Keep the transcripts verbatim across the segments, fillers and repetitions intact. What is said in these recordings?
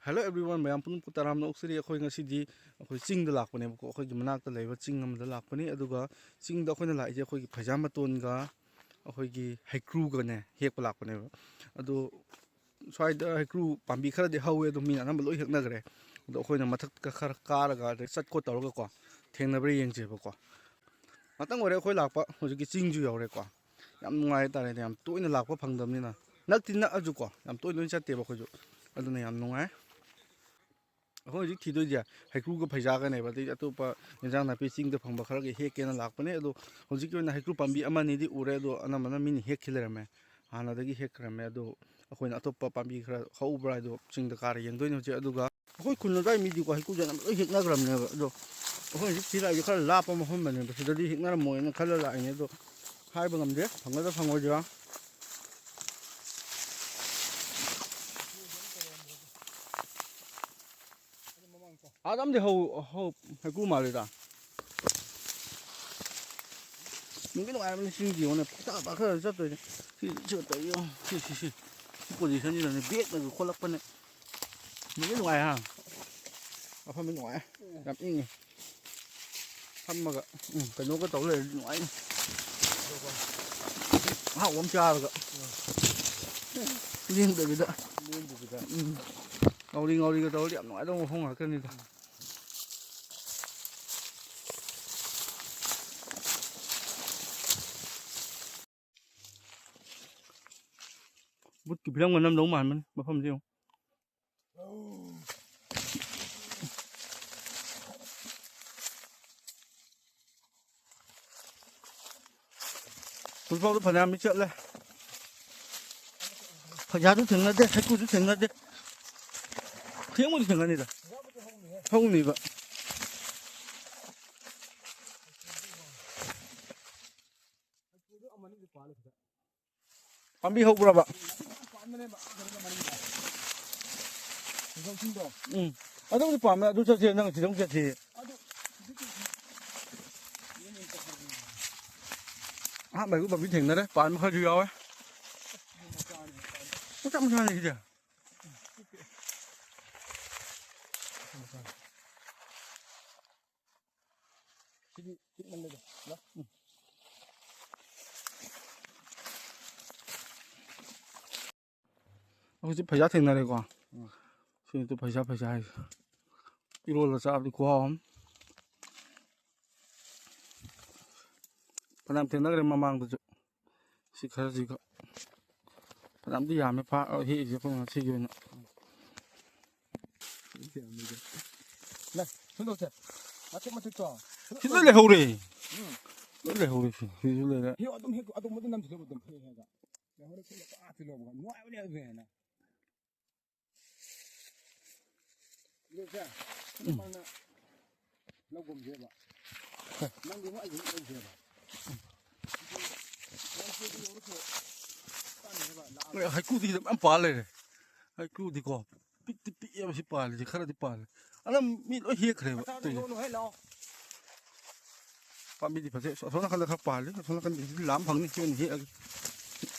Hello everyone, ꯃꯌꯥꯝ ꯄꯨꯝꯅꯃꯛꯄꯨ ꯇꯔꯥꯝꯅ ꯑꯣꯛꯆꯔꯤ꯫ ꯑꯩꯈꯣꯏ ꯉꯁꯤꯗꯤ ꯑꯩꯈꯣꯏ ꯆꯤꯡꯗ ꯂꯥꯛꯄꯅꯦꯕꯀꯣ, ꯑꯩꯈꯣꯏꯒꯤ ꯃꯅꯥꯛꯇ ꯂꯩꯕ ꯆꯤꯡ ꯑꯃꯗ ꯂꯥꯛꯄꯅꯤ꯫ ꯑꯗꯨꯒ ꯆꯤꯡꯗ ꯑꯩꯈꯣꯏꯅ ꯂꯥꯛꯏꯁꯦ ꯑꯩꯈꯣꯏꯒꯤ ꯐꯩꯖꯥ ꯃꯇꯣꯟꯒ ꯑꯩꯈꯣꯏꯒꯤ ꯍꯩꯀ꯭ꯔꯨꯒꯅꯦ ꯍꯦꯛꯄ ꯂꯥꯛꯄꯅꯦꯕ꯫ ꯑꯗꯣ ꯁ꯭ꯋꯥꯏꯗ ꯍꯩꯀ꯭ꯔꯨ ꯄꯥꯝꯕꯤ ꯈꯔꯗꯤ ꯍꯧꯋꯦ, ꯑꯗꯣ ꯃꯤꯅ ꯑꯅꯝꯕ ꯂꯣꯏ ꯍꯦꯛꯅꯈ꯭ꯔꯦ꯫ ꯑꯗꯣ ꯑꯩꯈꯣꯏꯅ ꯃꯊꯛꯇ ꯈꯔ ꯀꯥꯔꯒ ꯑꯗꯩ ꯆꯠ ꯈꯣꯠ ꯇꯧꯔꯒꯀꯣ, ꯊꯦꯡꯅꯕ꯭ꯔꯥ ꯌꯦꯡꯁꯦꯕꯀꯣ꯫ ꯉꯥꯛꯇꯪ ꯑꯣꯏꯔꯦ ꯑꯩꯈꯣꯏ ꯂꯥꯛꯄ, ꯍꯧꯖꯤꯛꯀꯤ ꯆꯤꯡꯁꯨ ꯌꯧꯔꯦꯀꯣ꯫ ꯌꯥꯝ ꯅꯨꯡꯉꯥꯏ ꯍꯥꯏꯇꯥꯔꯦꯅꯦ, ꯌꯥꯝ ꯇꯣꯏꯅ ꯂꯥꯛꯄ ꯐꯪꯗꯕꯅꯤꯅ꯫ ꯅꯛꯇꯤ ꯅꯛꯑꯁꯨꯀꯣ, ꯌꯥꯝ ꯇꯣꯏ ꯇꯣꯏꯅ ꯆꯠꯇꯦꯕ ꯑꯩꯈꯣꯏꯁꯨ꯫ ꯑꯗꯨꯅ ꯌꯥꯝ ꯅꯨꯡꯉꯥꯏ꯫ ꯑꯩꯈꯣꯏ ꯍꯧꯖꯤꯛ ꯊꯤꯗꯣꯏꯁꯦ ꯍꯩꯀ꯭ꯔꯨꯒ ꯐꯩꯖꯥꯒꯅꯦꯕ, ꯑꯗꯩ ꯑꯇꯣꯞꯄ ꯏꯟꯖꯥꯡ ꯅꯥꯄꯤ ꯆꯤꯡꯗ ꯐꯪꯕ ꯈꯔꯒ ꯍꯦꯛꯀꯦꯅ ꯂꯥꯛꯄꯅꯦ꯫ ꯑꯗꯣ ꯍꯧꯖꯤꯛꯀꯤ ꯑꯣꯏꯅ ꯍꯩꯀ꯭ꯔꯨ ꯄꯥꯝꯕꯤ ꯑꯃ ꯑꯅꯤꯗꯤ ꯎꯔꯦ, ꯑꯗꯣ ꯑꯅꯝꯕꯅ ꯃꯤꯅ ꯍꯦꯛꯈꯤ ꯂꯩꯔꯝꯃꯦ, ꯍꯥꯟꯅꯗꯒꯤ ꯍꯦꯛꯈ꯭ꯔꯝꯃꯦ꯫ ꯑꯗꯣ ꯑꯩꯈꯣꯏꯅ ꯑꯇꯣꯞꯄ ꯄꯥꯝꯕꯤ ꯈꯔ ꯍꯧꯕ꯭ꯔꯥ ꯍꯥꯏꯗꯣ ꯆꯤꯡꯗ ꯀꯥꯔ ꯌꯦꯡꯗꯣꯏꯅꯦ ꯍꯧꯖꯤꯛ꯫ ꯑꯗꯨꯒ ꯑꯩꯈꯣꯏ ꯈꯨꯟ ꯑꯗꯨꯋꯥꯏ ꯃꯤꯗꯤꯀꯣ ꯍꯩꯀ꯭ꯔꯨꯁꯦ ꯑꯅꯝꯕ ꯂꯣꯏ ꯍꯦꯛꯅꯈ꯭ꯔꯕꯅꯦꯕ꯫ ꯑꯗꯣ ꯑꯩꯈꯣꯏ ꯍꯧꯖꯤꯛ ꯊꯤ ꯂꯥꯛꯏꯁꯦ ꯈꯔ ꯂꯥꯞꯄ ꯃꯐꯝꯗꯅꯦꯕ, ꯁꯤꯗꯗꯤ ꯍꯦꯛꯅꯔꯝꯃꯣꯏꯅ ꯈꯜꯂ ꯂꯥꯛꯏꯅꯦ꯫ ꯑꯗꯣ ꯍꯥꯏꯕ ꯉꯝꯗꯦ, ꯐꯪꯒꯗ꯭ꯔꯥ ꯐꯪꯉꯣꯏꯗ꯭ꯔꯥ꯫ ꯑꯥꯗ ꯑꯃꯗꯤ ꯍꯧ, ꯍꯧ, ꯍꯩꯀ꯭ꯔꯨ ꯃꯥꯜꯂꯤꯗ꯫ ꯅꯨꯡꯗꯤ ꯅꯨꯡꯉꯥꯏꯕꯅꯤ ꯆꯤꯡꯁꯤ ꯌꯦꯡꯉꯨꯅꯦ, ꯄꯥꯛꯊ ꯄꯥꯛꯊꯔ ꯆꯠꯇꯣꯏꯅꯦ꯫ ꯁꯤ, ꯁꯤ ꯇꯧꯔꯤ ꯌꯦꯡꯉꯨ꯫ ꯁꯤ, ꯁꯤ, ꯁꯤ꯫ ꯁꯤ ꯄꯣꯖꯤꯁꯟꯁꯤꯗꯅꯦ ꯕꯦꯛꯅꯒ ꯈꯣꯠꯂꯛꯄꯅꯦ꯫ ꯅꯨꯡꯗꯤ ꯅꯨꯡꯉꯥꯏ ꯍꯥ? ꯃꯐꯝꯗꯤ ꯅꯨꯡꯉꯥꯏ꯫ ꯌꯥꯝ ꯏꯪꯉꯤ꯫ ꯐꯝꯃꯒ, ꯎꯝ, ꯀꯩꯅꯣꯒ ꯇꯧ ꯂꯩꯔꯗꯤ ꯅꯨꯡꯉꯥꯏꯅꯤ꯫ ꯑꯍꯥꯎꯕ ꯑꯃ ꯆꯥꯔꯒ꯫ ꯂꯦꯡꯗꯕꯤꯗ꯫ ꯂꯦꯡꯗꯕꯤꯗ꯫ ꯎꯝ꯫ ꯉꯥꯎꯔꯤ ꯉꯥꯎꯔꯤꯒ ꯇꯧꯔꯗꯤ ꯌꯥꯝ ꯅꯨꯡꯉꯥꯏꯗꯧꯕ ꯃꯐꯝ ꯉꯥꯛꯇꯅꯤꯗ꯫ ꯕꯨꯠꯀꯤ ꯐꯤꯂꯝꯒ ꯅꯝꯗꯧ ꯃꯥꯟꯕꯅꯤ ꯃꯐꯝꯁꯦ ꯌꯦꯡꯉꯨ꯫ ꯍꯧꯖꯤꯛꯐꯥꯎꯗ ꯐꯅꯌꯥꯝꯗꯤ ꯆꯠꯂꯦ꯫ ꯐꯩꯖꯥꯁꯨ ꯊꯦꯡꯅꯗꯦ, ꯍꯩꯀ꯭ꯔꯨꯁꯨ ꯊꯦꯡꯅꯗꯦ꯫ ꯊꯦꯡꯕꯨꯗꯤ ꯊꯦꯡꯅꯅꯤꯗ꯫ ꯍꯧꯅꯤꯕ꯫ ꯄꯥꯝꯕꯤ ꯍꯧꯕ꯭ꯔꯕ? ꯎꯝ꯫ ꯑꯗꯨꯕꯨꯗꯤ ꯄꯥꯝꯃꯦ, ꯑꯗꯨ ꯆꯠꯁꯦ, ꯅꯪ ꯁꯤꯗ ꯑꯃꯨꯛ ꯆꯠꯁꯦ꯫ ꯑꯍꯥꯟꯕ ꯍꯩꯀ꯭ꯔꯨ ꯄꯥꯝꯕꯤ ꯊꯦꯡꯅꯔꯦ, ꯄꯥꯟꯕ ꯈꯔꯁꯨ ꯌꯥꯎꯋꯦ꯫ ꯃꯆꯥ ꯃꯆꯥꯅꯤ ꯁꯤꯗꯤ꯫ ꯄꯤꯛꯃꯜꯂꯦꯗ꯫ ꯎꯝ꯫ ꯍꯧꯖꯤꯛ ꯐꯩꯖꯥ ꯊꯦꯡꯅꯔꯦꯀꯣ꯫ ꯎꯝ꯫ ꯁꯤꯅꯤ ꯇꯨ ꯐꯩꯖꯥ, ꯐꯩꯖꯥ ꯍꯥꯏꯁꯦ꯫ ꯏꯔꯣꯜꯂ ꯆꯥꯕꯗꯤ ꯈꯨꯍꯥꯎ ꯑꯃ꯫ ꯐꯅꯌꯥꯝ ꯊꯦꯡꯅꯈ꯭ꯔꯦ ꯃꯃꯥꯡꯗꯁꯨ꯫ ꯁꯤ ꯈꯔꯁꯤꯒ ꯐꯅꯌꯥꯝꯗꯤ ꯌꯥꯝꯃꯦ ꯐꯥ-, ꯍꯦꯛꯏꯁꯦ ꯑꯩꯈꯣꯏ ꯉꯁꯤꯒꯤ ꯑꯣꯏꯅ꯫ ꯂꯥꯛ, ꯁꯨꯝ ꯇꯧꯁꯦ꯫ ꯃꯇꯦꯛ ꯃꯇꯦꯛꯇꯣ꯫ ꯁꯤ ꯂꯣꯏ ꯂꯩꯍꯧꯔꯦ꯫ ꯎꯝ꯫ ꯂꯣꯏ ꯂꯩꯍꯧꯔꯦ ꯁꯤ꯫ ꯁꯤꯁꯨ ꯂꯩꯔꯦ꯫ ꯍꯦꯛ ꯑꯗꯨꯝ ꯍꯦꯛ-, ꯑꯗꯨꯝ ꯑꯗꯨꯝ ꯅꯝꯁꯤꯜꯂꯣ ꯑꯗꯨꯝ ꯍꯦꯛ ꯍꯦꯛꯑꯒ꯫ ꯂꯩꯍꯧꯔꯦ ꯁꯤ ꯂꯣꯏ ꯄꯥꯛ ꯆꯤꯜꯂꯣꯕ꯫ ꯅꯨꯡꯉꯥꯏꯕꯅꯦ ꯑꯗꯨꯅ ꯍꯦꯟꯅ꯫ ꯂꯧꯒꯨꯝꯁꯦꯕ꯫ ꯅꯪꯒꯤ ꯑꯃꯨꯛ ꯑꯩꯒꯤ ꯑꯃꯨꯛ ꯂꯧꯁꯦꯕ꯫ ꯑꯦ, ꯍꯩꯀ꯭ꯔꯨꯗꯤ ꯃꯌꯥꯝ ꯄꯥꯜ ꯂꯩꯔꯦ꯫ ꯍꯩꯀ꯭ꯔꯨꯗꯤꯀꯣ, ꯄꯤꯛꯇꯤ ꯄꯤꯛꯑꯦꯕ ꯁꯤ ꯄꯥꯜꯂꯤꯁꯦ, ꯈꯔꯗꯤ ꯄꯥꯜꯂꯦ꯫ ꯑꯗꯨꯝ ꯃꯤ ꯂꯣꯏ ꯍꯦꯛꯈ꯭ꯔꯦꯕ꯫ ꯃꯆꯥꯗꯣ ꯑꯗꯨꯏꯁꯦ꯫ ꯌꯣꯜꯂꯨ ꯍꯦ ꯂꯥꯛꯑꯣ꯫ ꯄꯥꯝꯕꯤꯗꯤ ꯐꯖꯩ꯫ ꯑꯁꯣꯝ ꯅꯥꯀꯟꯗ ꯈꯔ ꯄꯥꯜꯂꯤ꯫ ꯑꯁꯣꯝ ꯅꯥꯀꯟꯗꯗꯤ ꯂꯥꯝ ꯐꯪꯅꯤ꯫ ꯁꯤ ꯑꯣꯏꯅ ꯍꯦꯛꯑꯒꯦ꯫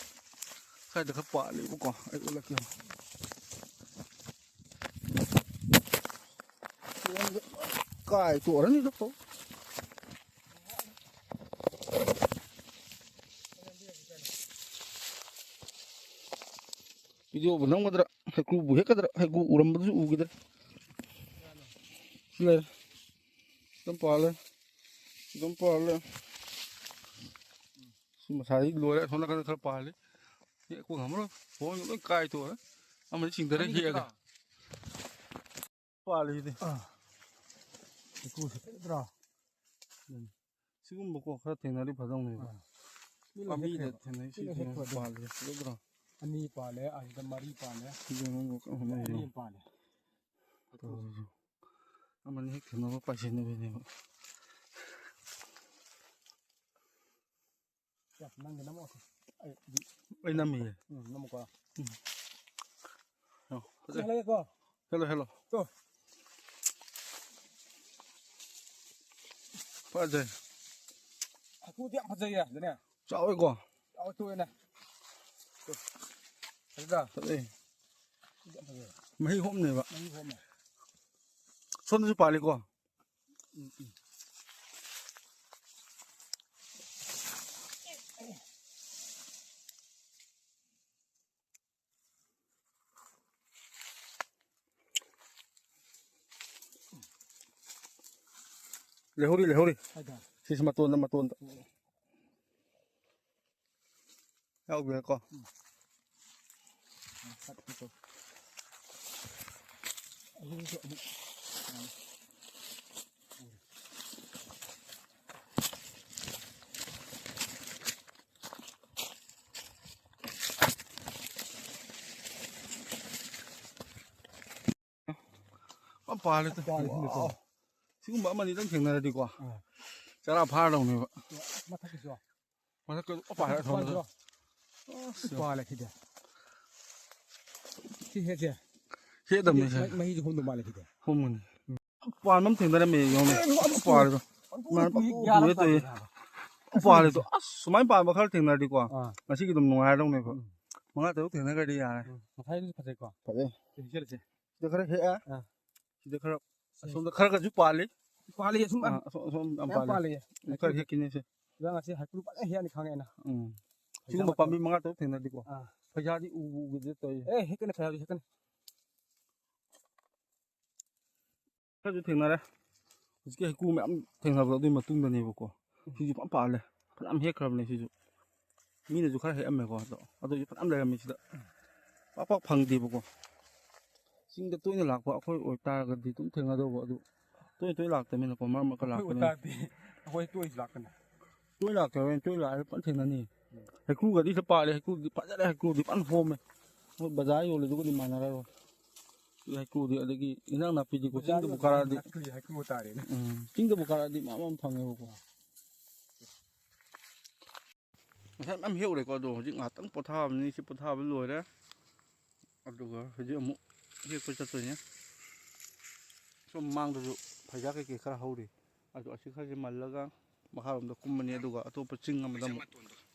ꯁ꯭ꯋꯥꯏꯗ ꯈꯔ ꯄꯥꯜꯂꯦꯕꯀꯣ꯫ ꯑꯩ ꯎꯠꯂꯛꯀꯦ꯫ ꯀꯥꯏ ꯇꯣꯔꯅꯤꯗ ꯄꯣ꯫ ꯚꯤꯗꯤꯑꯣꯕꯨ ꯅꯝꯒꯗ꯭ꯔꯥ? ꯍꯩꯀ꯭ꯔꯨꯕꯨ ꯍꯦꯛꯀꯗ꯭ꯔꯥ? ꯍꯩꯀ꯭ꯔꯨ ꯎꯔꯝꯕꯗꯨꯁꯨ ꯎꯈꯤꯗ꯭ꯔꯦ꯫ ꯁꯤ ꯂꯩꯔꯦ꯫ ꯑꯗꯨꯝ ꯄꯥꯜꯂꯦ꯫ ꯑꯗꯨꯝ ꯄꯥꯜꯂꯦ꯫ ꯁꯤ ꯃꯁꯥꯗꯤ ꯂꯣꯏꯔꯦ꯫ ꯑꯁꯣꯝ ꯅꯥꯀꯟꯗ ꯈꯔ ꯄꯥꯜꯂꯤ꯫ ꯍꯦꯛꯄ ꯉꯝꯃꯔꯣꯏ꯫ ꯐꯣꯟꯒ ꯂꯣꯏ ꯀꯥꯏ ꯇꯣꯛꯑꯦ꯫ ꯑꯃꯗꯤ ꯆꯤꯡꯊꯔ ꯍꯦꯛꯑꯒꯦ꯫ ꯄꯥꯜꯂꯤꯁꯤꯗꯤ꯫ ꯑꯥ꯫ ꯍꯩꯀ꯭ꯔꯨꯁꯦ ꯐꯖꯗ꯭ꯔꯣ? ꯎꯝ꯫ ꯁꯤꯒꯨꯝꯕꯀꯣ ꯈꯔ ꯊꯦꯡꯅꯔꯗꯤ ꯐꯗꯧꯅꯦꯕ꯫ ꯑꯥ꯫ ꯃꯤ ꯂꯣꯏ ꯄꯥꯝꯕꯤꯗ ꯍꯦꯛꯈ꯭ꯔꯦꯕ꯫ ꯊꯦꯡꯅꯩ, ꯃꯤ ꯁꯤ ꯂꯣꯏ ꯊꯦꯡꯅꯩ, ꯍꯦꯛꯈ꯭ꯔꯦ ꯑꯗꯨꯝ꯫ ꯄꯥꯜꯂꯤꯁꯦ ꯐꯖꯗ꯭ꯔꯣ? ꯑꯅꯤ ꯄꯥꯜꯂꯦ, ꯑꯁꯤꯗ ꯃꯔꯤ ꯄꯥꯜꯂꯦ꯫ ꯁꯤꯗ ꯑꯃꯨꯛ ꯀꯛ ꯑꯃ ꯁꯤꯗ ꯑꯅꯤ ꯂꯩꯔꯦ꯫ ꯑꯃ ꯄꯥꯜꯂꯦ꯫ ꯇꯧꯔꯤꯁꯦ꯫ ꯑꯃꯅꯤ ꯍꯦꯛ ꯊꯦꯡꯅꯕ ꯄꯥꯏꯁꯤꯟꯅꯕꯤꯅꯦꯕ꯫ ꯁꯦ, ꯅꯪꯒꯤ ꯅꯝꯃꯛꯑꯣ꯫ ꯑꯩ, ꯑꯩ ꯅꯝꯃꯤꯌꯦ꯫ ꯎꯝ, ꯅꯝꯃꯨꯀꯣ꯫ ꯎꯝ꯫ ꯑꯣ, ꯐꯖꯩ꯫ ꯍꯦꯜꯂꯒꯦꯀꯣ꯫ Hello, hello. ꯇꯣ꯫ ꯐꯖꯩ꯫ ꯍꯩꯀ꯭ꯔꯨꯗꯤ ꯌꯥꯝ ꯐꯖꯩꯌꯦ, ꯑꯗꯨꯅꯦ꯫ ꯆꯥꯎꯋꯦꯀꯣ? ꯆꯥꯎꯋꯦ, ꯇꯣꯛꯑꯦꯅꯦ꯫ ꯇꯣ꯫ ꯐꯖꯗ꯭ꯔꯥ? ꯐꯖꯩ꯫ ꯁꯤꯗꯤ ꯌꯥꯝ ꯐꯖꯩ꯫ ꯃꯍꯤ ꯍꯣꯝꯅꯦꯕ꯫ ꯃꯍꯤ ꯍꯣꯝꯃꯦ꯫ ꯁꯣꯝꯗꯁꯨ ꯄꯥꯜꯂꯤꯀꯣ? ꯎꯝ, ꯎꯝ꯫ ꯂꯩꯍꯧꯔꯤ, ꯂꯩꯍꯧꯔꯤ꯫ ꯀꯥꯏꯗ? ꯁꯤꯁꯤ ꯃꯇꯣꯟꯗ, ꯃꯇꯣꯟꯗ꯫ ꯌꯥꯎꯕꯤꯔꯦꯀꯣ꯫ ꯎꯝ꯫ ꯇꯠꯈꯤꯀꯣ꯫ ꯑꯗꯨꯁꯨ ꯑꯃꯨꯛ꯫ ꯄꯥꯜꯂꯦ꯫ ꯄꯥꯜꯂꯦ, ꯁꯤꯗ ꯋꯥꯎ꯫ ꯁꯤꯒꯨꯝꯕ ꯑꯃꯅꯤꯗꯪ ꯊꯦꯡꯅꯔꯗꯤꯀꯣ, ꯑꯥ꯫ ꯆꯔꯥ ꯐꯥꯔꯗꯧꯅꯦꯕ꯫ ꯃꯊꯛꯀꯤꯁꯨ꯫ ꯃꯊꯛꯀ ꯂꯣꯏ ꯄꯥꯜꯂꯦ, ꯑꯁꯣꯝꯗꯁꯨ꯫ ꯄꯥꯜꯂꯦ꯫ ꯑꯁ, ꯄꯥꯜꯂꯦ ꯁꯤꯗꯤ꯫ ꯁꯤ ꯍꯦꯛꯁꯦ꯫ ꯍꯦꯛꯑꯗꯕꯅꯤ ꯁꯤ꯫ ꯃꯍꯤ-, ꯃꯍꯤꯁꯨ ꯍꯨꯝꯗꯧ ꯃꯥꯜꯂꯦ ꯁꯤꯗꯤ꯫ ꯍꯨꯝꯃꯅꯤ꯫ ꯄꯥꯟꯕ ꯑꯃ ꯊꯦꯡꯅꯔꯝꯃꯦ, ꯌꯦꯡꯉꯨꯅꯦ꯫ ꯑꯦ, ꯑꯗꯨ ꯑꯃꯁꯨ ꯄꯥꯜꯂꯦꯗꯣ꯫ ꯑꯗꯨ ꯃꯥꯅ ꯀꯨꯏ-, ꯄꯪꯇꯧ ꯌꯥꯔ ꯇꯧꯋꯦ꯫ ꯄꯥꯜꯂꯦ ꯍꯥꯏꯕ꯫ ꯄꯥꯜꯂꯦꯗꯣ꯫ ꯑꯁ, ꯁꯨꯃꯥꯏꯅ ꯄꯥꯟꯕ ꯈꯔ ꯊꯦꯡꯅꯔꯗꯤꯀꯣ, ꯑꯥ꯫ ꯉꯁꯤꯒꯤ ꯑꯗꯨꯝ ꯅꯨꯡꯉꯥꯏꯔꯗꯧꯅꯦꯕ꯫ ꯎꯝ꯫ ꯃꯉꯥ ꯇꯔꯨꯛ ꯊꯦꯡꯅꯈ꯭ꯔꯗꯤ ꯌꯥꯔꯦ꯫ ꯎꯝ꯫ ꯉꯁꯥꯏꯗꯨꯁꯨ ꯐꯖꯩꯀꯣ? ꯐꯖꯩ꯫ ꯁꯤ ꯍꯦꯛꯆꯜꯂꯁꯦ꯫ ꯁꯤꯗ ꯈꯔ ꯍꯦꯛꯑꯦ꯫ ꯑꯥ꯫ ꯁꯤꯗ ꯈꯔ, ꯑꯁꯣꯝꯗ ꯈꯔꯒꯁꯨ ꯄꯥꯜꯂꯤ꯫ ꯄꯥꯜꯂꯤ, ꯑꯁꯨꯝ ꯑꯥ, ꯑꯁꯣꯝ, ꯑꯁꯣꯝ ꯌꯥꯝ ꯃꯌꯥꯝ ꯄꯥꯜꯂꯦ꯫ ꯄꯥꯜꯂꯤ꯫ ꯑꯗꯨ ꯈꯔ ꯍꯦꯛꯈꯤꯅꯦꯁꯦ꯫ ꯏꯟꯖꯥꯡ ꯑꯁꯤ ꯍꯩꯀ꯭ꯔꯨ ꯐꯖꯅ ꯍꯦꯛꯑꯅꯤ ꯈꯪꯉꯦ ꯑꯩꯅ꯫ ꯎꯝ꯫ ꯁꯤꯒꯨꯝꯕ ꯄꯥꯝꯕꯤ ꯃꯉꯥ ꯇꯔꯨꯛ ꯊꯦꯡꯅꯔꯗꯤꯀꯣ, ꯑꯥ꯫ ꯐꯩꯖꯥꯗꯤ ꯎꯕꯨ ꯎꯈꯤꯗꯦ ꯇꯧꯔꯤꯁꯦ꯫ ꯑꯦ, ꯍꯦꯛꯀꯅꯤ, ꯐꯩꯖꯥꯗꯤ ꯍꯦꯛꯀꯅꯤ꯫ ꯈꯔꯁꯨ ꯊꯦꯡꯅꯔꯦ꯫ ꯍꯧꯖꯤꯛꯀꯤ ꯍꯩꯀ꯭ꯔꯨ ꯃꯌꯥꯝ ꯊꯦꯡꯅꯕꯗꯣ ꯑꯗꯨꯒꯤ ꯃꯇꯨꯡꯗꯅꯦꯕꯀꯣ꯫ ꯁꯤꯁꯨ ꯐꯖꯅ ꯄꯥꯜꯂꯦ꯫ ꯐꯅꯌꯥꯝ ꯍꯦꯛꯈ꯭ꯔꯕꯅꯦ ꯁꯤꯁꯨ꯫ ꯃꯤꯅꯁꯨ ꯈꯔ ꯍꯦꯛꯑꯝꯃꯦꯀꯣ, ꯑꯗꯣ ꯑꯗꯨꯁꯨ ꯐꯅꯌꯥꯝ ꯂꯩꯔꯝꯃꯦ ꯁꯤꯗ꯫ ꯄꯥꯛ ꯄꯥꯛ ꯐꯪꯗꯦꯕꯀꯣ꯫ ꯆꯤꯡꯗ ꯇꯣꯏꯅ ꯂꯥꯛꯄ ꯑꯩꯈꯣꯏ ꯑꯣꯏꯇꯥꯔꯒꯗꯤ ꯑꯗꯨꯝ ꯊꯦꯡꯅꯗꯧꯕ, ꯑꯗꯨ ꯇꯣꯏꯅ ꯇꯣꯏꯅ ꯂꯥꯛꯇꯕꯅꯤꯅꯀꯣ, ꯃꯔꯛ ꯃꯔꯛꯇ ꯑꯩꯈꯣꯏ ꯂꯥꯛꯄꯅꯤꯅ꯫ ꯑꯣꯏꯇꯥꯔꯗꯤ ꯑꯩꯈꯣꯏ ꯇꯣꯏꯅꯁꯨ ꯂꯥꯛꯀꯅꯤ꯫ ꯇꯣꯏ ꯂꯥꯛꯇꯕꯅꯤ, ꯇꯣꯏ ꯂꯥꯛꯑꯗꯤ ꯐꯖꯅ ꯊꯦꯡꯅꯅꯤ꯫ ꯎꯝ꯫ ꯍꯩꯀ꯭ꯔꯨꯒꯗꯤ ꯁꯤꯗ ꯄꯥꯜꯂꯦ, ꯍꯩꯀ꯭ꯔꯨꯗꯤ ꯐꯖꯔꯦ, ꯍꯩꯀ꯭ꯔꯨꯗꯤ ꯐꯖꯅ ꯍꯣꯝꯃꯦ꯫ ꯃꯣꯏ ꯕꯖꯥꯔ ꯌꯣꯜꯂꯤꯗꯨꯒꯗꯤ ꯃꯥꯟꯅꯔꯔꯣꯏ꯫ ꯁꯤ ꯍꯩꯀ꯭ꯔꯨꯗꯤ, ꯑꯗꯒꯤ ꯏꯟꯖꯥꯡ ꯅꯥꯄꯤꯗꯤꯀꯣ, ꯆꯤꯡꯗꯕꯨ ꯀꯥꯔꯛꯑꯗꯤ꯫ ꯍꯩꯀ꯭ꯔꯨ, ꯍꯩꯀ꯭ꯔꯨ ꯇꯥꯔꯦꯅꯦ꯫ ꯎꯝ, ꯆꯤꯡꯗꯕꯨ ꯀꯥꯔꯛꯑꯗꯤ ꯃꯌꯥꯝ ꯑꯃ ꯐꯪꯉꯦꯕꯀꯣ꯫ ꯉꯁꯥꯏ ꯃꯌꯥꯝ ꯍꯦꯛꯎꯔꯦꯀꯣ, ꯑꯗꯣ ꯍꯧꯖꯤꯛ ꯉꯥꯏꯍꯥꯛꯇꯪ ꯄꯣꯊꯥꯕꯅꯤ꯫ ꯁꯤ ꯄꯣꯊꯥꯕ ꯂꯣꯏꯔꯦ, ꯑꯗꯨꯒ ꯍꯧꯖꯤꯛ ꯑꯃꯨꯛ ꯍꯦꯛꯄ ꯆꯠꯇꯣꯏꯅꯦ꯫ ꯁꯣꯝ ꯃꯥꯡꯗꯁꯨ ꯐꯩꯖꯥꯛ ꯀꯩꯀꯩ ꯈꯔ ꯍꯧꯔꯤ, ꯑꯗꯣ ꯑꯁꯤ ꯈꯔꯁꯦ ꯃꯜꯂꯒ ꯃꯈꯥꯔꯣꯝꯗ ꯀꯨꯝꯃꯅꯤ, ꯑꯗꯨꯒ ꯑꯇꯣꯞꯄ ꯆꯤꯡ ꯑꯃꯗ ꯑꯃꯨꯛ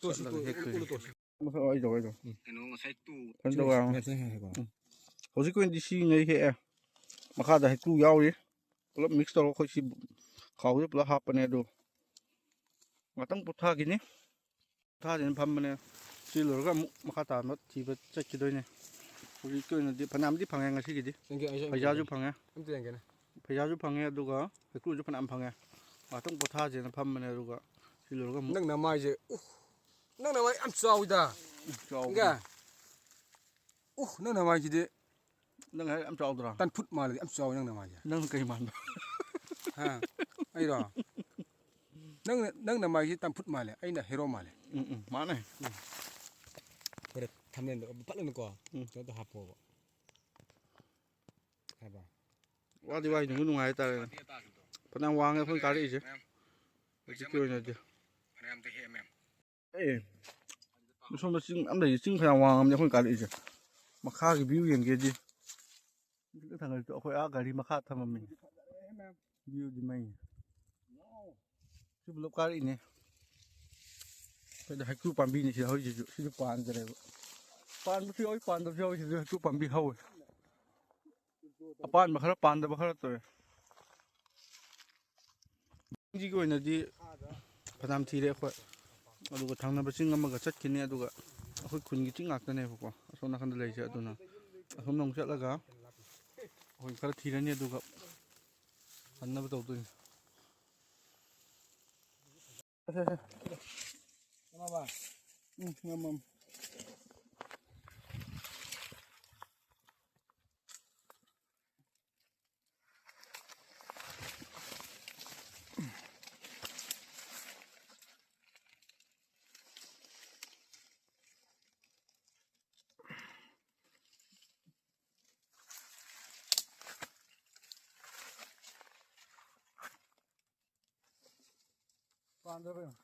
ꯆꯠꯂꯒ ꯍꯦꯛꯇꯣꯏꯅꯦ꯫ ꯃꯁꯛ ꯑꯩ ꯇꯧꯔꯦ ꯑꯗꯣ꯫ ꯎꯝ꯫ ꯀꯩꯅꯣ ꯉꯁꯥꯏ ꯇꯨ-, ꯎꯝ꯫ ꯍꯟꯗꯛ ꯋꯥꯏꯔꯝ꯫ ꯉꯁꯥꯏ ꯍꯥꯏꯀꯣ꯫ ꯎꯝ꯫ ꯍꯧꯖꯤꯛꯀꯤ ꯑꯣꯏꯅꯗꯤ ꯁꯤ ꯉꯩ ꯍꯦꯛꯑꯦ꯫ ꯃꯈꯥꯗ ꯍꯩꯀ꯭ꯔꯨ ꯌꯥꯎꯔꯤ꯫ ꯄꯨꯂꯞ mix ꯇꯧꯔꯒ ꯑꯩꯈꯣꯏ ꯁꯤ ꯈꯥꯎꯁꯤꯗ ꯄꯨꯂꯞ ꯍꯥꯞꯄꯅꯦ ꯑꯗꯣ꯫ ꯉꯥꯛꯇꯪ ꯄꯣꯊꯥꯈꯤꯅꯤ꯫ ꯄꯣꯊꯥꯗꯅ ꯐꯝꯕꯅꯦ꯫ ꯁꯤ ꯂꯣꯏꯔꯒ ꯑꯃꯨꯛ ꯃꯈꯥ ꯇꯥꯕ ꯊꯤꯕ ꯆꯠꯈꯤꯗꯣꯏꯅꯦ꯫ ꯍꯧꯖꯤꯛꯀꯤ ꯑꯣꯏꯅꯗꯤ ꯐꯅꯌꯥꯝꯗꯤ ꯐꯪꯉꯦ ꯉꯁꯤꯒꯤꯗꯤ꯫ ꯌꯦꯡꯒꯦ, ꯑꯩꯁꯨ ꯑꯝꯇ ꯐꯩꯖꯥꯁꯨ ꯌꯦꯡꯒꯦ꯫ ꯐꯪꯉꯦ꯫ ꯑꯝꯇ ꯌꯦꯡꯒꯦꯅꯦ꯫ ꯐꯩꯖꯥꯁꯨ ꯐꯪꯉꯦ ꯑꯗꯨꯒ ꯍꯩꯀ꯭ꯔꯨꯁꯨ ꯐꯅꯌꯥꯝ ꯐꯪꯉꯦ꯫ ꯉꯥꯛꯇꯪ ꯄꯣꯊꯥꯁꯦꯅ ꯐꯝꯕꯅꯦ, ꯑꯗꯨꯒ ꯁꯤ ꯂꯣꯏꯔꯒ ꯑꯃꯨꯛ ꯅꯪ ꯅꯃꯥꯏꯁꯦ, ꯎꯍ, ꯅꯪ ꯅꯃꯥꯏ ꯌꯥꯝ ꯆꯥꯎꯋꯤꯗ꯫ ꯆꯥꯎꯕꯅꯦ꯫ ꯏꯒ꯫ ꯎꯍ, ꯅꯪ ꯅꯃꯥꯏꯁꯤꯗꯤ꯫ ꯅꯪ ꯍꯥꯏ ꯌꯥꯝ ꯆꯥꯎꯗ꯭ꯔꯣ? ꯇꯟꯐꯨꯠ ꯃꯥꯜꯂꯦ, ꯌꯥꯝ ꯆꯥꯎꯋꯤ ꯅꯪ ꯅꯃꯥꯏꯁꯦ꯫ ꯅꯪ ꯀꯩ ꯃꯥꯟꯕ? ꯍꯥ? ꯑꯩꯔꯣ? ꯅꯪ, ꯅꯪ ꯅꯃꯥꯏꯁꯤ ꯇꯟꯐꯨꯠ ꯃꯥꯜꯂꯦ, ꯑꯩꯅ ꯍꯦꯔꯣ ꯃꯥꯜꯂꯦ꯫ ꯎꯝ, ꯎꯝ, ꯃꯥꯅꯦ꯫ ꯎꯝ꯫ ꯐꯔꯦ, ꯊꯝꯅꯦꯟꯗꯣ ꯄꯠꯂꯅꯨꯀꯣ꯫ ꯎꯝ꯫ ꯀꯩꯅꯣꯗꯣ ꯍꯥꯞꯄꯣꯕ꯫ ꯍꯥꯏꯕ꯫ ꯋꯥꯗꯤ ꯋꯥꯏ, ꯅꯨꯡꯗꯤ ꯅꯨꯡꯉꯥꯏ ꯍꯥꯏꯇꯥꯔꯦꯅꯦ꯫ ꯐꯅꯌꯥꯝ ꯋꯥꯡꯉꯦ ꯑꯩꯈꯣꯏꯅ ꯀꯥꯔꯛꯏꯁꯦ꯫ ꯍꯧꯖꯤꯛꯀꯤ ꯑꯣꯏꯅꯗꯤ꯫ ꯑꯦ, ꯑꯁꯣꯝꯗ ꯆꯤꯡ ꯑꯃ ꯂꯩꯔꯤ, ꯆꯤꯡ ꯐꯅꯌꯥꯝ ꯋꯥꯡꯉꯝꯅꯦ ꯑꯩꯈꯣꯏꯅ ꯀꯥꯔꯛꯏꯁꯦ꯫ ꯃꯈꯥꯒꯤ view ꯌꯦꯡꯒꯦꯗꯤ꯫ ꯈꯤꯇꯪ ꯊꯥꯡꯒꯠꯂꯁꯨ ꯑꯩꯈꯣꯏ ꯑꯥ ꯒꯥꯔꯤ ꯃꯈꯥ ꯊꯝꯃꯝꯃꯤ꯫ Viewꯗꯤ ꯃꯩ꯫ ꯁꯤ ꯄꯨꯂꯞ ꯀꯥꯔꯛꯏꯅꯦ꯫ ꯑꯩꯈꯣꯏꯗ ꯍꯩꯀ꯭ꯔꯨ ꯄꯥꯝꯕꯤꯅꯤ ꯁꯤꯗ ꯍꯧꯔꯤꯁꯤꯁꯨ꯫ ꯁꯤꯁꯨ ꯄꯥꯟꯗ꯭ꯔꯦꯕ꯫ ꯄꯥꯟꯕꯁꯨ ꯌꯥꯎꯏ, ꯄꯥꯟꯗꯕꯁꯨ ꯌꯥꯎꯏ꯫ ꯁꯤꯗꯁꯨ ꯍꯩꯀ꯭ꯔꯨ ꯄꯥꯝꯕꯤ ꯍꯧꯋꯦ꯫ ꯑꯄꯥꯟꯕ ꯈꯔ, ꯄꯥꯟꯗꯕ ꯈꯔ ꯇꯧꯋꯦ꯫ ꯆꯤꯡꯁꯤꯒꯤ ꯑꯣꯏꯅꯗꯤ ꯐꯅꯌꯥꯝ ꯊꯤꯔꯦ ꯑꯩꯈꯣꯏ꯫ ꯑꯗꯨꯒ ꯊꯪꯅꯕ ꯆꯤꯡ ꯑꯃꯒ ꯆꯠꯈꯤꯅꯤ꯫ ꯑꯗꯨꯒ ꯑꯩꯈꯣꯏ ꯈꯨꯟꯒꯤ ꯆꯤꯡ ꯉꯥꯛꯇꯅꯦꯕꯀꯣ ꯑꯁꯣꯝ ꯅꯥꯀꯟꯗ ꯂꯩꯔꯤꯁꯦ꯫ ꯑꯗꯨꯅ ꯑꯁꯣꯝꯗ ꯑꯃꯨꯛ ꯆꯠꯂꯒ ꯑꯩꯈꯣꯏ ꯈꯔ ꯊꯤꯔꯅꯤ, ꯑꯗꯨꯒ ꯍꯟꯅꯕ ꯇꯧꯗꯣꯏꯅꯤ꯫ ꯎꯝ, ꯉꯝꯃꯝ꯫ ꯄꯥꯟꯗ꯭ꯔꯕ ꯌꯦꯡꯉꯣ꯫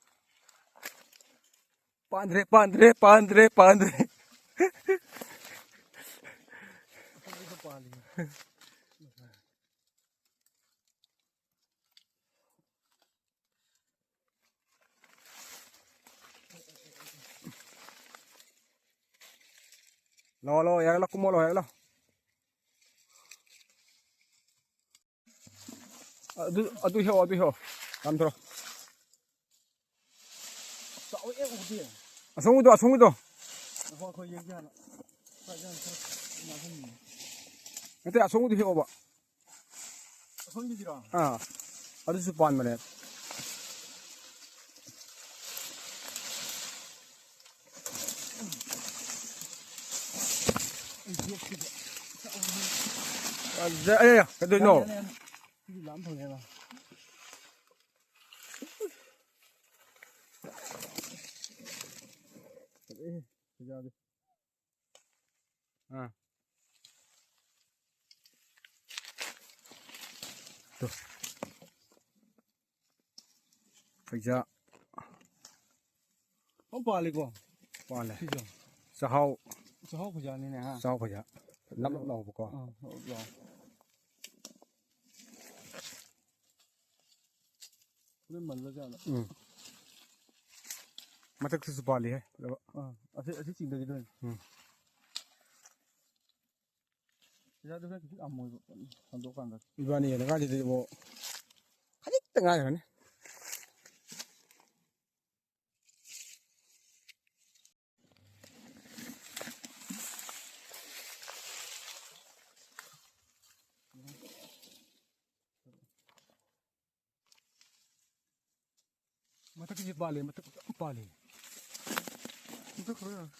ꯄꯥꯟꯗ꯭ꯔꯦ, ꯄꯥꯟꯗ꯭ꯔꯦ, ꯄꯥꯟꯗ꯭ꯔꯦ, ꯄꯥꯟꯗ꯭ꯔꯦ꯫ ꯑꯁꯣꯝꯒꯤꯗꯣ ꯄꯥꯜꯂꯤ꯫ ꯂꯥꯛꯑꯣ, ꯂꯥꯛꯑꯣ, ꯌꯥꯔꯦ, ꯂꯥꯛꯑꯣ, ꯀꯨꯝꯃꯣ, ꯂꯥꯛꯑꯣ, ꯌꯥꯔꯦ, ꯂꯥꯛꯑꯣ꯫ ꯑꯗꯨ, ꯑꯗꯨ ꯍꯦꯛꯑꯣ, ꯑꯗꯨ ꯍꯦꯛꯑꯣ꯫ ꯌꯥꯝ ꯊꯧꯔꯣ꯫ ꯆꯥꯎꯋꯦ, ꯎꯗꯦ꯫ ꯑꯁꯣꯝꯒꯤꯗꯣ, ꯑꯁꯣꯝꯒꯤꯗꯣ꯫ ꯉꯥꯏꯈꯣ, ꯉꯥꯏꯈꯣ, ꯌꯦꯡꯒꯦ ꯍꯥꯟꯅ꯫ ꯁ꯭ꯋꯥꯏꯗ ꯍꯥꯟꯅ ꯈꯔ ꯅꯥꯜꯍꯟꯒꯦ꯫ ꯅꯠꯇꯦ, ꯑꯁꯣꯝꯒꯤꯗꯣ ꯍꯦꯛꯑꯣꯕ꯫ ꯑꯁꯣꯝꯒꯤꯗꯤꯔꯣ? ꯑꯥ꯫ ꯑꯗꯨꯁꯨ ꯄꯥꯟꯕꯅꯦ꯫ ꯑꯗ-, ꯑꯦ, ꯀꯩꯗꯧꯔꯤꯅꯣ? ꯌꯥꯅꯤ, ꯌꯥꯅꯤ, ꯌꯥꯅꯤ꯫ ꯁꯤꯗꯤ ꯂꯥꯝ ꯐꯪꯉꯦꯕ꯫ ꯑꯦ, ꯌꯥꯗꯦ꯫ ꯑꯥ꯫ ꯇꯨ꯫ ꯐꯩꯖꯥ꯫ ꯑꯣ, ꯄꯥꯜꯂꯤꯀꯣ? ꯄꯥꯜꯂꯦ꯫ ꯁꯤꯁꯨ? ꯆꯥꯛꯍꯥꯎ꯫ ꯆꯥꯛꯍꯥꯎ ꯐꯩꯖꯥꯅꯤꯅꯦ, ꯍꯥ? ꯆꯥꯛꯍꯥꯎ ꯐꯩꯖꯥ꯫ ꯅꯞ ꯅꯞ ꯂꯥꯎꯕꯀꯣ꯫ ꯑꯥ, ꯅꯞ ꯅꯞ ꯂꯥꯎ꯫ ꯂꯣꯏ ꯃꯜꯂꯖꯥꯠꯂ? ꯎꯝ꯫ ꯃꯊꯛꯇꯁꯨ ꯄꯥꯜꯂꯤꯍꯦ, ꯐꯖꯕ꯫ ꯑꯥ, ꯑꯁꯤ, ꯑꯁꯤ ꯆꯤꯡꯗꯒꯤꯗꯣ ꯑꯣꯏꯅ꯫ ꯎꯝ꯫ ꯄꯩꯁꯥꯗꯨ ꯈꯔ ꯈꯤꯇꯪ ꯌꯥꯝꯃꯣꯏꯕ, ꯁꯟꯗꯣꯛꯀꯥꯟꯗ꯫ ꯏꯕꯥꯅꯤ ꯌꯦꯡꯉꯀꯥꯟꯗꯗꯤ ꯏꯕꯣ, ꯈꯖꯤꯛꯇ ꯉꯥꯏꯈ꯭ꯔꯅꯤ꯫ ꯃꯊꯛꯀꯤꯁꯤ ꯄꯥꯜꯂꯦ, ꯃꯊꯛ ꯌꯥꯝ ꯄꯥꯜꯂꯦ꯫ ꯃꯊꯛ ꯈꯔ ꯌꯥꯔꯦ꯫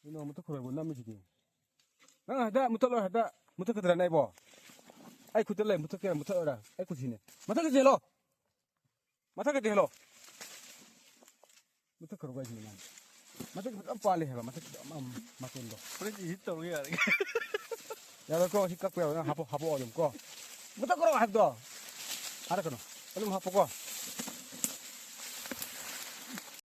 ꯀꯩꯅꯣ, ꯃꯊꯛ ꯈꯔꯕꯨ ꯅꯝꯃꯤꯁꯤꯗꯤ꯫ ꯅꯪ ꯍꯦꯛꯇ ꯃꯨꯊꯠꯂꯣ, ꯍꯦꯛꯇ ꯃꯨꯊꯠꯀꯗ꯭ꯔꯅꯦ ꯑꯩꯕꯣ? ꯑꯩ ꯈꯨꯠꯇ ꯂꯩ, ꯃꯨꯊꯠꯀꯦꯔꯥ ꯃꯨꯊꯠꯂꯣꯏꯔꯥ? ꯑꯩ ꯈꯨꯠꯁꯤꯅꯦ꯫ ꯃꯊꯛꯇ ꯆꯦꯜꯂꯣ꯫ ꯃꯊꯛꯇ ꯆꯦꯜꯂꯣ꯫ ꯃꯊꯛ ꯈꯔ ꯋꯥꯏꯁꯤꯅꯦ ꯃꯥꯅ꯫ ꯃꯊꯛ ꯐꯖꯅ ꯄꯥꯜꯂꯦ ꯍꯥꯏꯕ, ꯃꯊꯛ ꯑꯃ ꯃꯇꯣꯟꯗꯣ꯫ ꯍꯣꯔꯦꯟ edit ꯇꯧꯔꯒ ꯌꯥꯔꯦ꯫ ꯌꯥꯔꯣꯏꯀꯣ, ꯁꯤ ꯀꯛꯄ ꯌꯥꯔꯣꯏ, ꯅꯪ ꯍꯥꯞꯄꯣ, ꯍꯥꯞꯄꯛꯑꯣ ꯑꯗꯨꯝ ꯀꯣ꯫ ꯃꯊꯛ ꯈꯔ ꯍꯥꯏꯕꯗꯣ꯫ ꯍꯥꯏꯔꯛꯀꯅꯨ꯫ ꯑꯗꯨꯝ ꯍꯥꯞꯄꯣꯀꯣ꯫